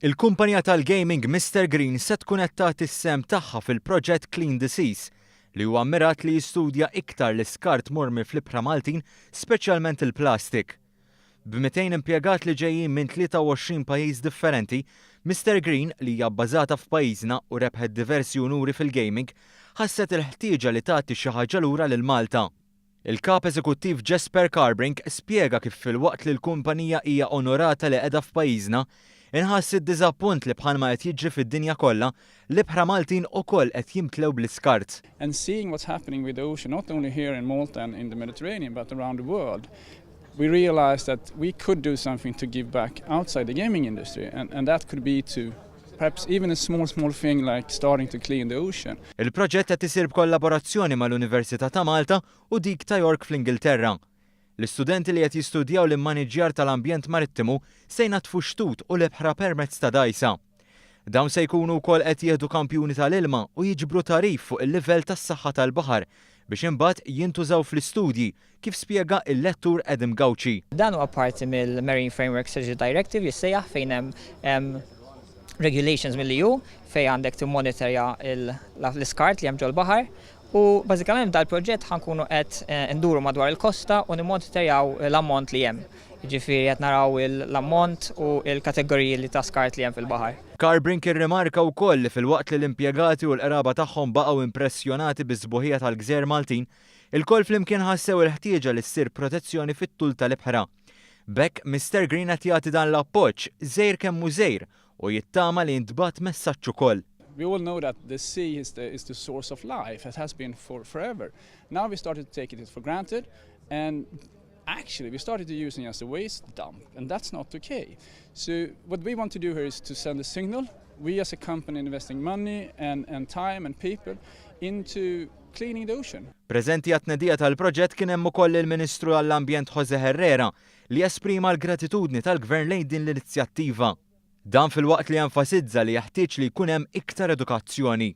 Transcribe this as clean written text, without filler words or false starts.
Il-kumpanija tal-gaming Mister Green se tkun qed tagħti s-sehem tagħha fil-proġett Clean the Seas, li huwa mmirat li jistudja iktar l-iskart mormi fl-ibħra Maltin, speċjalment il-plastik. B'200 impjegat li ġejjin minn 23 pajjiż differenti, Mister Green, li hija bbażata f'pajjiżna u rebħet diversi unuri fil-gaming, ħasset il-ħtieġa li tagħti xi ħaġa lura lil Malta. Il-Kap Eżekuttiv Jesper Kärrbrink spjega kif filwaqt li l-kumpanija hija onorata li qiegħda f'pajjiżna, inħass id-diżappunt li bħalma qed jiġri fid-dinja kollha, l-ibħra Maltin ukoll qed jimtlew bl-iskart. And seeing what's happening with the ocean, not only here in Malta and in the Mediterranean, but around the world, we realized that we could do something to give back outside the gaming industry, and that could be to perhaps even a small, small thing like starting to clean the ocean. Il-proġett qed isir b'kollaborazzjoni mal-Università ta' Malta u dik ta' York fl-Ingilterra. L-istudenti li qed jistudjaw l-immaniġjar tal-ambjent marittimu se jnaddfu xtut u l-ibħra permezz ta' dgħajsa. Dawn se jkunu wkoll qed jieħdu kampjuni tal-ilma u jiġbru tagħrif fuq il-livell tas-saħħa tal-baħar biex imbagħad jintużaw fl-istudji, kif spjega il-lettur Adam Gauci. Dan huwa parti mill-Marine Framework Strategy Directive jissejjaħ, fejn hemm regulations mill-EU fejn għandek timmonitorja l-iskart li hemm ġol-baħar, u bażikament dal-proġett ħa nkunu qed nduru madwar il-kosta u nimmonitorjaw l-ammont li hemm. Jiġifieri qed naraw l-ammont u l-kategoriji li ta' skart li hemm fil-baħar. Kärrbrink irrimarka wkoll li filwaqt li l-impjegati u l-qraba tagħhom baqgħu impressjonati bis-sbuħija tal-gżejjer Maltin, ilkoll flimkien ħassew il-ħtieġa li ssir protezzjoni fit-tul tal-ibħra. B'hekk Mr Green qed jagħti dan l-appoġġ żgħir kemm hu żgħir u jittama li jintbagħat messaġġ ukoll. We all know that the sea is the source of life. It has been for forever. Now we started to take it for granted, and actually we started to using it as a waste dump, and that's not okay. So what we want to do here is to send a signal. We as a company investing money and time and people into cleaning the ocean. Preżenti għat-tnedija tal-proġett kien hemm ukoll il-Ministru għall-Ambjent Jose Herrera, li esprima l-gratitudni tal-Gvern lejn din l-inizjattiva. Dan filwaqt li enfasizza li jeħtieġ li jkun hemm iktar edukazzjoni.